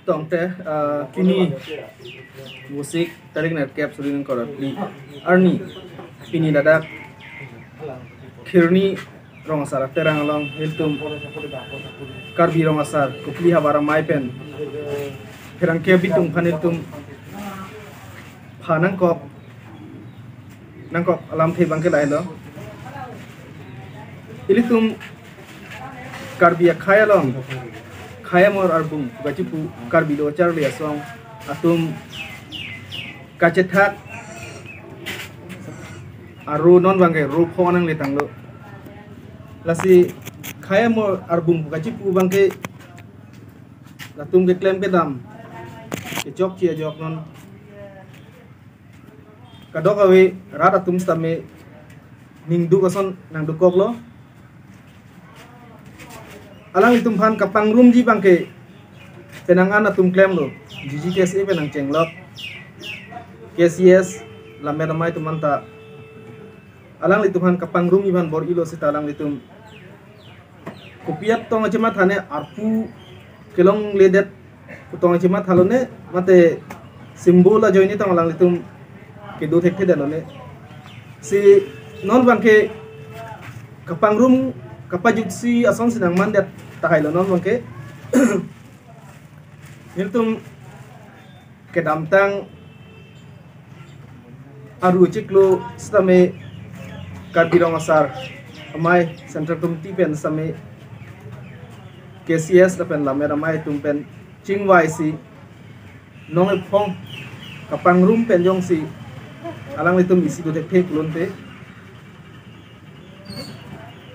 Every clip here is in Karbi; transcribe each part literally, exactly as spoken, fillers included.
Tangte, ah, pini Vosik tarik nerkep suri ningkor phli arni, pini ladak Kheroni rong asar aterang along ilitum Karbi rong asar Kopili havar amei pen pherangke abitung aphan ilitum pha nangkok nangkok alamthe abangke lahelo. Ilitum Karbi akhei along khei amor arbung kachipu Karbi Lo Charli Asong atum kachethak aro non abangke ro pho nangletanglo. Lasi khei amor arbung kachipu abangke latum keklem kedam kechokche ajok non kadokave rat atum sitame ningduk ason nangdukoklo. Alanglitum aphan kapangrumji abangke penang an atum klemlo, G G K S A pen nangchenglok, K C S, Lammet Amei atum anta alanglitum aphan kapangrumji abang bor-ilo seta alanglitum kopi atong achematha ne arpu kelongledet kutong achematha lone mate symbol ajoine tong alanglitum kedo thekthe det lone. Si non abangke kapangrum kapajutsi ason si nangmandet tahai lo non abangke. Nelitum kedamtang aru chiklo sitame Karbi rong asar amei Central Committee pen sitame K C S lapen Lammet Amei atum pen chingvaisi nong ephong kapangrum pen jongsi alanglitum isi dothekthe pulote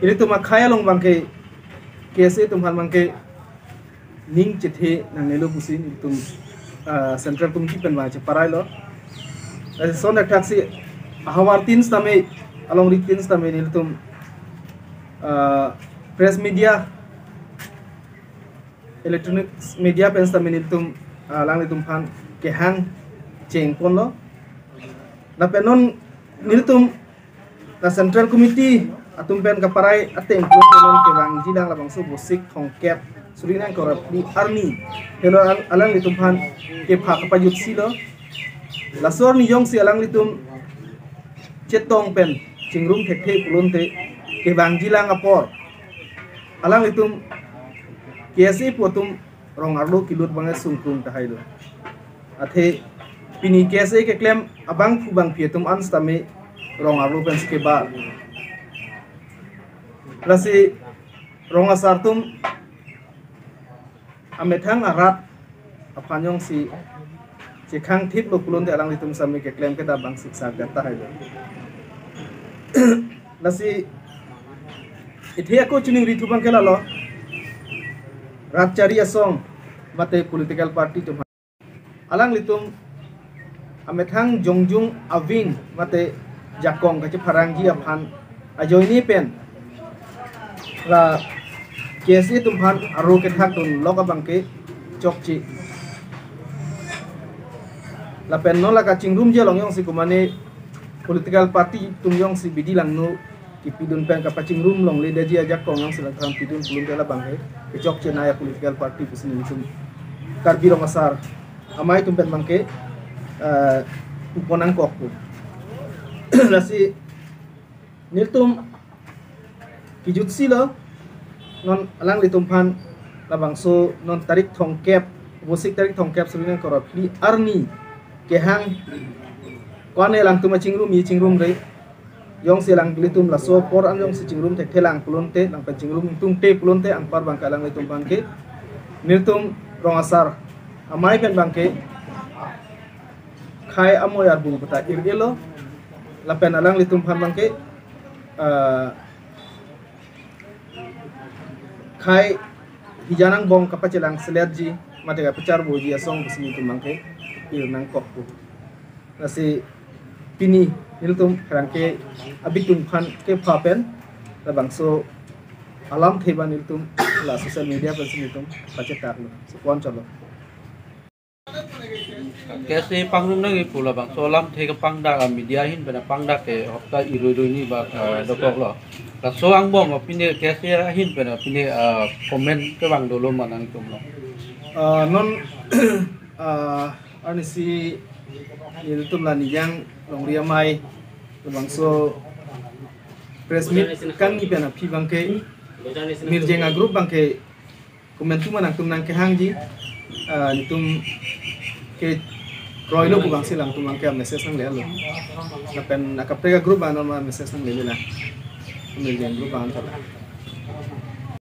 ilitum akhei along abangke K S A atum aphan abangke ning chethe nangnelo pusi nelitum, ah, Central Committee pen abang cheparailo. Lason thakthaksi ahavar tin sitame alongri tin sitame nelitum, ah, press media, electronic media pen sitame nelitum, ah, alanglitum aphan kehang chengponlo. Lapen non nelitum la Central Committee atum pen kaparai ateng pulote non kevangjilang labangso Vosik thomkep suri ningkor phli arni helo al-, alanglitum aphan kepha kapajutsilo. Laso arni jongsi alanglitum chetong pen chingrum thekthe pulote kevangjilang apor alanglitum K S A pu atum rong arlo kelut abangke sungkrung tahai lo. Athe pini K S A keklem abangphu bangphi atum an sitame rong arlo pensi kebar. Lasi rong asar atum amethang arat aphan jongsi chekhang thiplo pulote alanglitum sitame keklem kedam abang siksak det tahai lo. Lasi ithe ako chiningrithu abangke lalo, rat chari asong mate political party atum alanglitum amethang jongjung aving mate jakong kachepharangji aphan ajoine pen la K S A atum aphan aro kethakdunlok abangke chokche. Lapen non la kachingrumji along jongsi komane political party atum jongsi bidi langno kipidun pen kapachingrum longledetji ajakong jongsi langkam pidun pulote labangke kechokche naya political party pusi nelitum Karbi rong asar amei atum pen abangke, eh, pupo nangkok pu. Lasi nelitum kejutsilo non alanglitum aphan labangso non tarik thomkep, Vosik tarik thomkep suri ningkor phli arni kehang ko-an alangtum achingrumji chingrumre. Jongsi alanglitum laso apor an jongsi chingrum thekthe lang pulote, langpen chingrum tungte pulote anpar abangke alanglitum abangke nelitum rong asar amei pen abangke khei amoi arbung puta ir-elo. Lapen alanglitum aphan abangke, ah, khei hijan angbong kapachelangseletji mate kapacharboji asong pusi nelitum abangke ir nangkok pu. Lasi pini nelitum pherangke abitung aphan kepha pen labangso alamthe abang nelitum la social media pensi nelitum pachetaklo. Sipon cholo. K S A pangrum nangji pu labangso alamthe kapangdak a media ahin pen pangdak ke hopta irui rui ni bak, eh, dokoklo. Laso angbong pine K S A ahin pen pine, eh, comment kevang dolo ma nangtum lo. Ah, non ah, arnisi nelitum la Nijang Longri Amei labangso press meet kangni pen aphi abangke Mirjeng a group abangke komantu ma nangtum nangkehangji, ah, nelitum ke kroilo pu abangsi nangtum abangke message nanglelo. Lapen akaprek a group abang non ma message nanglelo la. Mirjeng group abang chola.